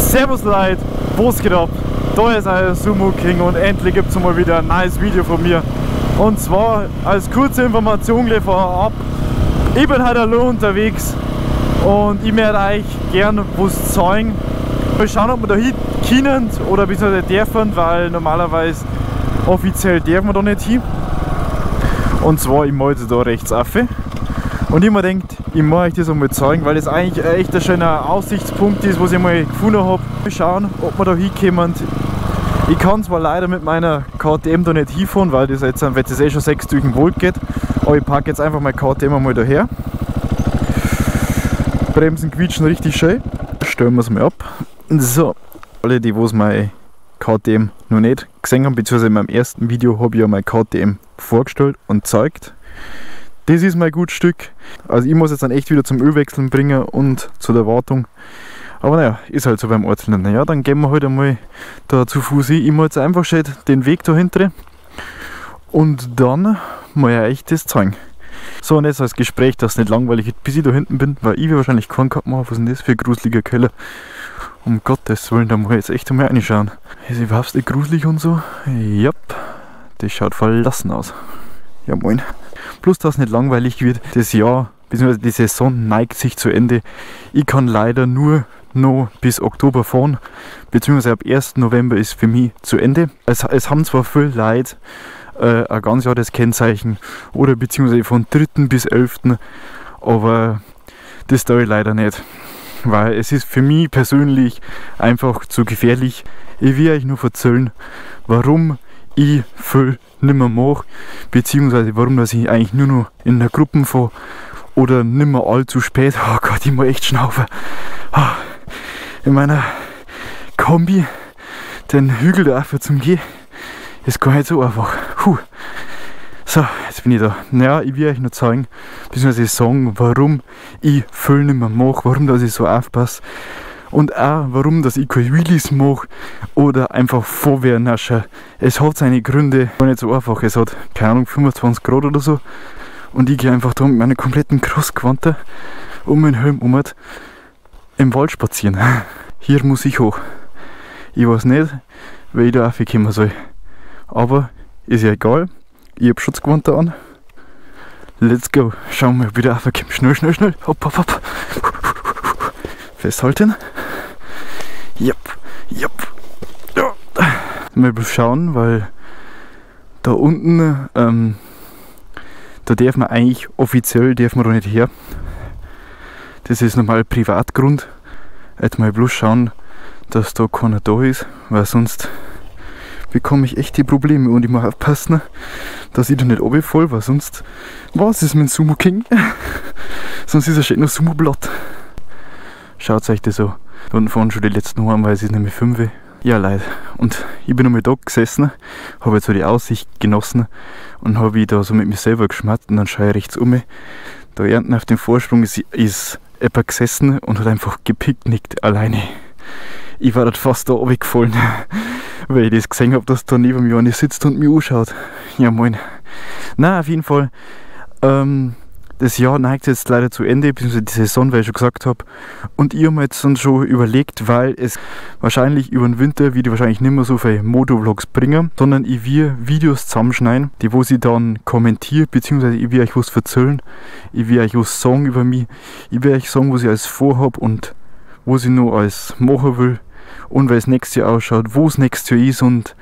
Servus Leute, was geht ab? Da ist euer Sumo King und endlich gibt es mal wieder ein neues Video von mir. Und zwar als kurze Information gleich vorab. Ich bin heute allein unterwegs und ich möchte euch gern was zeigen. Mal schauen, ob wir da hin können oder beziehungsweise dürfen, weil normalerweise offiziell dürfen wir da nicht hin. Und zwar, ich mache da rechts auf. Und ich mir denkt, ich mag euch das einmal zeigen, weil das eigentlich echt ein schöner Aussichtspunkt ist, was ich mal gefunden habe. Mal schauen, ob wir da hinkommen. Ich kann zwar leider mit meiner KTM da nicht hinfahren, weil das jetzt, weil das eh schon 6 durch den Wald geht. Aber ich packe jetzt einfach meine KTM einmal daher. Bremsen quietschen richtig schön. Stellen wir es mal ab. So, alle, die was meine KTM noch nicht gesehen haben, beziehungsweise in meinem ersten Video habe ich ja meine KTM vorgestellt und gezeigt. Das ist mein gutes Stück. Also ich muss jetzt dann echt wieder zum Ölwechseln bringen und zu der Wartung. Aber naja, ist halt so beim Einzelnen. Naja, dann gehen wir halt einmal da zu Fuß hin. Ich mache jetzt einfach schön den Weg dahinter und dann mal ich euch das zeigen. So, und jetzt als Gespräch, dass es nicht langweilig wird, bis ich da hinten bin, weil ich will wahrscheinlich keinen gehabt machen. Was ist denn das für ein gruseliger Keller? Um Gottes Willen, da muss ich jetzt echt einmal reinschauen. Ist überhaupt nicht gruselig und so? Jap, das schaut verlassen aus. Ja moin. Bloß, dass es nicht langweilig wird, das Jahr bzw. die Saison neigt sich zu Ende. Ich kann leider nur noch bis Oktober fahren, beziehungsweise ab 1. November ist für mich zu Ende. Es haben zwar viele Leute ein ganz Jahr das Kennzeichen oder beziehungsweise von 3. bis 11., aber das tue ich leider nicht, weil es ist für mich persönlich einfach zu gefährlich. Ich will euch nur erzählen, warum ich viel nimmer mache, beziehungsweise warum dass ich eigentlich nur noch in der Gruppe fahre oder nimmer allzu spät. Oh Gott, ich muss echt schnaufen. In meiner Kombi den Hügel da auf zum Gehen ist gar nicht so einfach. Puh. So, jetzt bin ich da. Naja, ich will euch noch zeigen, beziehungsweise sagen, warum ich viel nimmer mache, warum dass ich so aufpasse. Und auch warum, dass ich keine Wheelies mache oder einfach vorwehrnasche. Es hat seine Gründe, war nicht so einfach. Es hat, keine Ahnung, 25 Grad oder so. Und ich gehe einfach da mit meiner kompletten Crossquante um meinen Helm um im Wald spazieren. Hier muss ich hoch. Ich weiß nicht, wie ich da raufkommen soll. Aber ist ja egal. Ich hab Schutzgewand an. Let's go. Schauen wir mal, ob ich da raufkomme. Schnell, schnell, schnell. Hopp, hopp, hopp. Festhalten. Jep, jep. Ja. Mal schauen, weil da unten, da darf man eigentlich offiziell, darf man da nicht her. Das ist normal Privatgrund. Jetzt mal bloß schauen, dass da keiner da ist, weil sonst bekomme ich echt die Probleme und ich muss aufpassen, dass ich da nicht runterfalle, weil sonst, was ist mit dem Sumo King? Sonst ist er schön noch Sumo-Blatt. Schaut euch das an. Da unten fahren schon die letzten heim, weil es ist nämlich 5. Ja, Leute, und ich bin einmal da gesessen, habe jetzt so die Aussicht genossen und habe ich da so mit mir selber geschmatzt und dann schaue ich rechts um. Da unten auf dem Vorsprung ist jemand gesessen und hat einfach gepicknickt alleine. Ich war dort fast da runtergefallen, weil ich das gesehen habe, dass da neben mir einer sitzt und mich anschaut. Ja moin. Na, auf jeden Fall. Das Jahr neigt jetzt leider zu Ende, beziehungsweise die Saison, weil ich schon gesagt habe. Und ich habe mir jetzt dann schon überlegt, weil es wahrscheinlich über den Winter wieder wahrscheinlich nicht mehr so viele Motovlogs bringen, sondern ich will Videos zusammenschneiden, die wo ich dann kommentiere, beziehungsweise ich will euch was erzählen, ich will euch was sagen über mich, ich will euch sagen, was ich alles vorhab und was ich noch alles machen will und wie es nächstes Jahr ausschaut, wo es nächstes Jahr ist und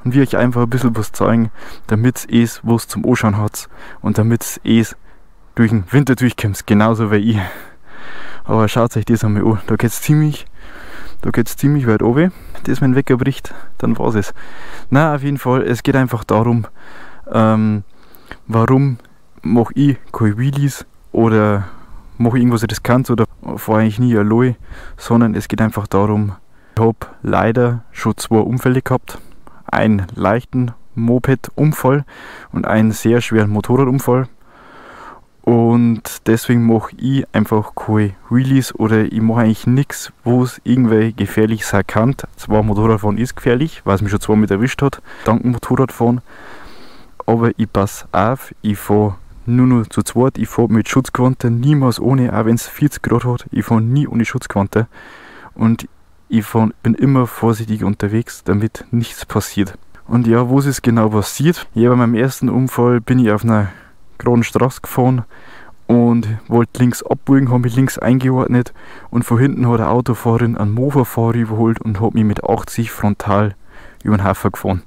will euch einfach ein bisschen was zeigen, damit es was zum Anschauen hat und damit es durch den Winter durchkommst, genauso wie ich. Aber schaut euch das einmal an, da geht's ziemlich weit runter. Das, wenn Wecker bricht, dann war's es. Na, auf jeden Fall, es geht einfach darum, warum mache ich keine Wheelies oder mache ich irgendwas riskant oder fahre eigentlich nie allein, sondern es geht einfach darum, ich habe leider schon 2 Unfälle gehabt. Einen leichten Moped-Unfall und einen sehr schweren Motorradunfall. Und deswegen mache ich einfach keine Wheelies oder ich mache eigentlich nichts, wo es irgendwie gefährlich sein kann. Zwar Motorradfahren ist gefährlich, weil es mich schon 2 Mal erwischt hat, dank dem Motorradfahren. Aber ich passe auf, ich fahre nur noch zu zweit, ich fahre mit Schutzquante, niemals ohne, auch wenn es 40 Grad hat, ich fahre nie ohne Schutzquante. Und Ich bin immer vorsichtig unterwegs, damit nichts passiert. Und ja, wo ist genau passiert? Ja, bei meinem ersten Unfall bin ich auf einer geraden Straße gefahren und wollte links abbiegen, habe mich links eingeordnet und von hinten hat eine Autofahrerin einen Mofa-Fahrer überholt und hat mich mit 80 frontal über den Haufen gefahren.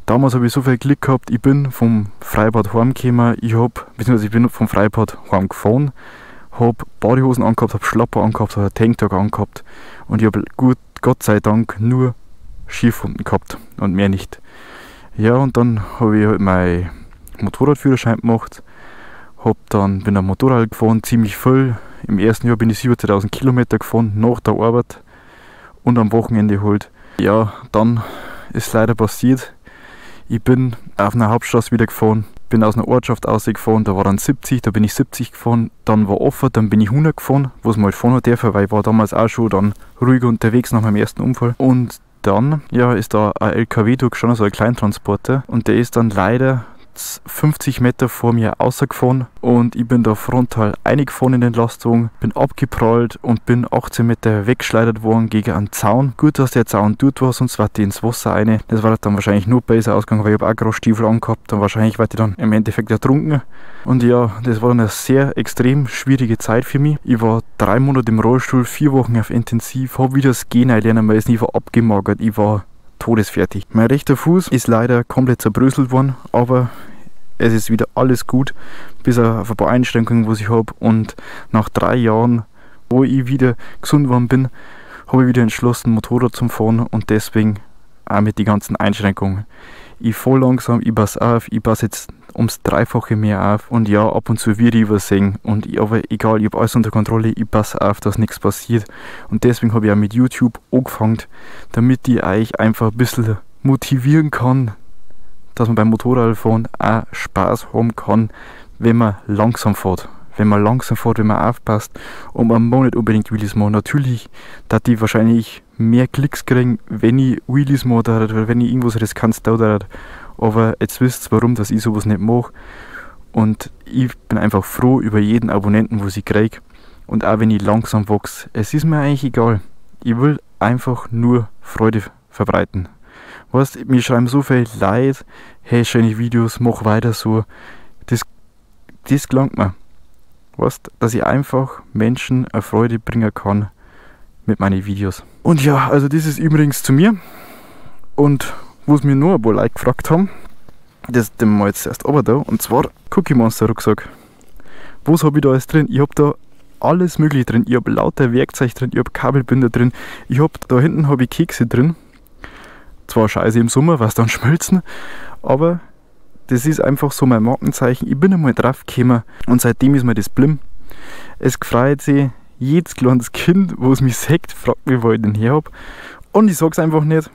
Damals habe ich so viel Glück gehabt, ich bin vom Freibad heimgekommen, beziehungsweise ich bin vom Freibad heimgefahren, habe Badehosen angehabt, habe Schlapper angehabt, habe einen Tanktop angehabt und ich habe gut, Gott sei Dank, nur Schürfwunden gehabt und mehr nicht. Ja, und dann habe ich halt meinen Motorradführerschein gemacht, bin am Motorrad gefahren, ziemlich voll. Im ersten Jahr bin ich 17.000 Kilometer gefahren, nach der Arbeit und am Wochenende halt. Ja, dann ist leider passiert, ich bin auf einer Hauptstraße wieder gefahren, bin aus einer Ortschaft rausgefahren, da war dann 70, da bin ich 70 gefahren, dann war offen, dann bin ich 100 gefahren, was man halt fahren hat dürfen, weil ich war damals auch schon dann ruhig unterwegs nach meinem ersten Unfall. Und dann, ja, ist da ein LKW durchgestanden, so ein Kleintransporter, und der ist dann leider 50 Meter vor mir rausgefahren und ich bin da frontal reingefahren in den Lastwagen, bin abgeprallt und bin 18 Meter weggeschleudert worden gegen einen Zaun. Gut, dass der Zaun dort war, sonst war die ins Wasser rein. Das war dann wahrscheinlich nur besser ausgegangen, weil ich habe auch Großstiefel angehabt und wahrscheinlich war ich dann im Endeffekt ertrunken. Und ja, das war dann eine sehr extrem schwierige Zeit für mich. Ich war 3 Monate im Rollstuhl, 4 Wochen auf Intensiv, habe wieder das Gehen lernen müssen, ich war abgemagert, ich war todesfertig. Mein rechter Fuß ist leider komplett zerbröselt worden, aber es ist wieder alles gut, bis auf ein paar Einschränkungen, was ich habe. Und nach 3 Jahren, wo ich wieder gesund geworden bin, habe ich wieder entschlossen, Motorrad zu fahren und deswegen auch mit den ganzen Einschränkungen. Ich fahre langsam, ich passe auf, ich passe jetzt ums Dreifache mehr auf und ja, ab und zu wird ich übersehen. Aber egal, ich habe alles unter Kontrolle, ich passe auf, dass nichts passiert. Und deswegen habe ich auch mit YouTube angefangen, damit ich euch einfach ein bisschen motivieren kann, dass man beim Motorradfahren auch Spaß haben kann, wenn man langsam fährt. Wenn man langsam fährt, wenn man aufpasst und man muss nicht unbedingt Wheelies machen. Natürlich, dass die wahrscheinlich mehr Klicks kriegen, wenn ich Wheelies mache oder wenn ich irgendwas riskant da. Aber jetzt wisst ihr, warum dass ich sowas nicht mache. Und ich bin einfach froh über jeden Abonnenten, was ich kriege. Und auch wenn ich langsam wachse, es ist mir eigentlich egal. Ich will einfach nur Freude verbreiten. Weißt, mir schreiben so viele Leute, hey, schöne Videos, mach weiter so. Das gelangt mir. Weißt, dass ich einfach Menschen eine Freude bringen kann mit meinen Videos. Und ja, also das ist übrigens zu mir. Und wo es mir nur ein paar Leute gefragt haben, das dem mal jetzt erst aber da, und zwar Cookie Monster Rucksack. Was hab ich da alles drin? Ich hab da alles mögliche drin. Ich hab lauter Werkzeug drin, ich hab Kabelbinder drin, ich hab da hinten hab ich Kekse drin. Zwar scheiße im Sommer, was dann schmelzen, aber das ist einfach so mein Markenzeichen. Ich bin einmal drauf gekommen und seitdem ist mir das blimm. Es freut sich jedes kleines Kind, wo es mich sieht, fragt mich, wo ich den her hab. Und ich sag's einfach nicht.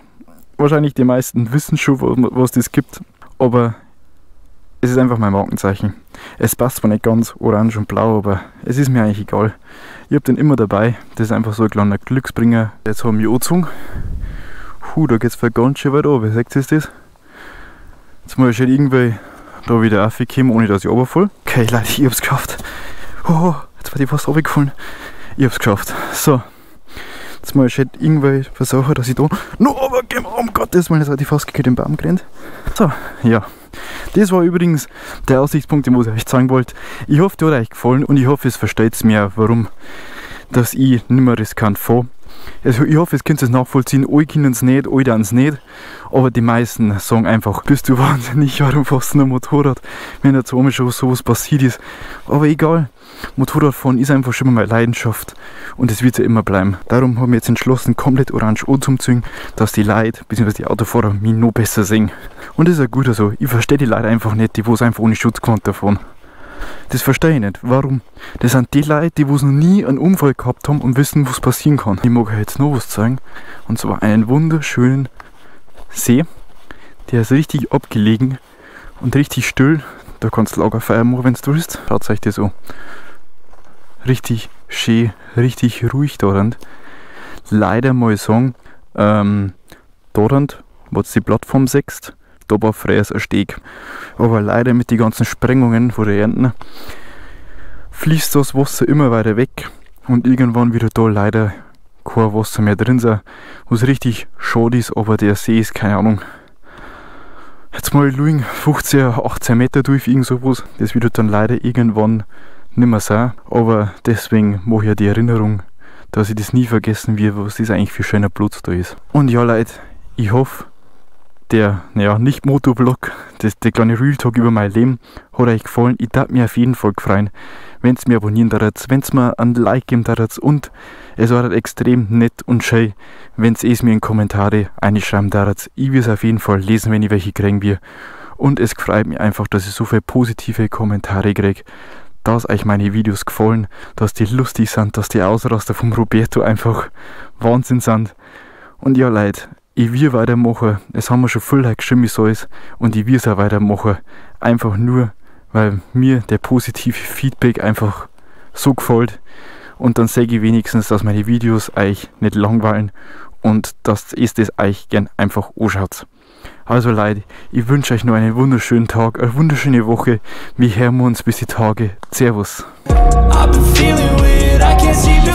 Wahrscheinlich die meisten wissen schon, was das gibt, aber es ist einfach mein Markenzeichen. Es passt zwar nicht ganz orange und blau, aber es ist mir eigentlich egal. Ich hab den immer dabei. Das ist einfach so ein kleiner Glücksbringer. Jetzt haben wir angezogen. Puh, da geht's voll ganz schön weit runter. Wie seht ihr das? Jetzt muss ich schon irgendwie da wieder raufkommen, ohne dass ich runterfalle. Okay, Leute, ich hab's geschafft. Oh, jetzt war ich fast runtergefallen. Ich hab's geschafft. So. Jetzt muss ich schon irgendwie versuchen, dass ich da noch runterkomme. Um Gottes Willen, jetzt hat ich fast gegen den Baum gerannt. So, ja. Das war übrigens der Aussichtspunkt, den ich euch zeigen wollte. Ich hoffe, der hat euch gefallen und ich hoffe, es versteht mir, warum dass ich nicht mehr riskant fahre. Also ich hoffe, es könnt es nachvollziehen, alle können es nicht, alle tun es nicht, aber die meisten sagen einfach, bist du wahnsinnig, warum fährst du ein Motorrad, wenn da zweimal schon sowas passiert ist. Aber egal, Motorradfahren ist einfach schon mal meine Leidenschaft und es wird ja immer bleiben. Darum haben wir jetzt entschlossen, komplett orange anzuziehen, dass die Leute bzw. die Autofahrer mich noch besser sehen. Und das ist ja gut so, ich verstehe die Leute einfach nicht, die wo es einfach ohne Schutzgewand fahren. Das verstehe ich nicht. Warum? Das sind die Leute, die wo's noch nie einen Unfall gehabt haben und wissen, was passieren kann. Ich mag euch jetzt noch was zeigen. Und zwar einen wunderschönen See. Der ist richtig abgelegen und richtig still. Da kannst du Lagerfeuer machen, wenn du willst. Schaut euch das an. Richtig schön, richtig ruhig da drin. Leider mal sagen, da drin, wo du die Plattform siehst, da war früher ein Steg. Aber leider mit den ganzen Sprengungen von der Ernten fließt das Wasser immer weiter weg und irgendwann wird da leider kein Wasser mehr drin sein, was richtig schade ist, aber der See ist, keine Ahnung, jetzt mal schauen, 15, 18 Meter tief, irgend sowas. Das wird dann leider irgendwann nicht mehr sein, aber deswegen mache ich ja die Erinnerung, dass ich das nie vergessen werde, was das eigentlich für schöner Platz da ist. Und ja Leute, ich hoffe, der, naja, nicht Motovlog, der kleine Real Talk über mein Leben hat euch gefallen. Ich darf mich auf jeden Fall freuen, wenn's mir abonnieren darf, wenn's mir ein Like geben darf, und es war halt extrem nett und schön, wenn's es mir in Kommentare einschreiben darf. Ich will es auf jeden Fall lesen, wenn ich welche kriegen will. Und es freut mich einfach, dass ich so viele positive Kommentare krieg, dass euch meine Videos gefallen, dass die lustig sind, dass die Ausraster vom Roberto einfach Wahnsinn sind. Und ja Leute, ich will weitermachen, es haben wir schon viel Leute geschrieben, ich soll es, und ich will es auch weitermachen. Einfach nur, weil mir der positive Feedback einfach so gefällt. Und dann sage ich wenigstens, dass meine Videos euch nicht langweilen und dass ihr das euch gern einfach anschaut. Also Leute, ich wünsche euch noch einen wunderschönen Tag, eine wunderschöne Woche. Wir hören uns bis die Tage. Servus. I've been feeling weird, I can't seem to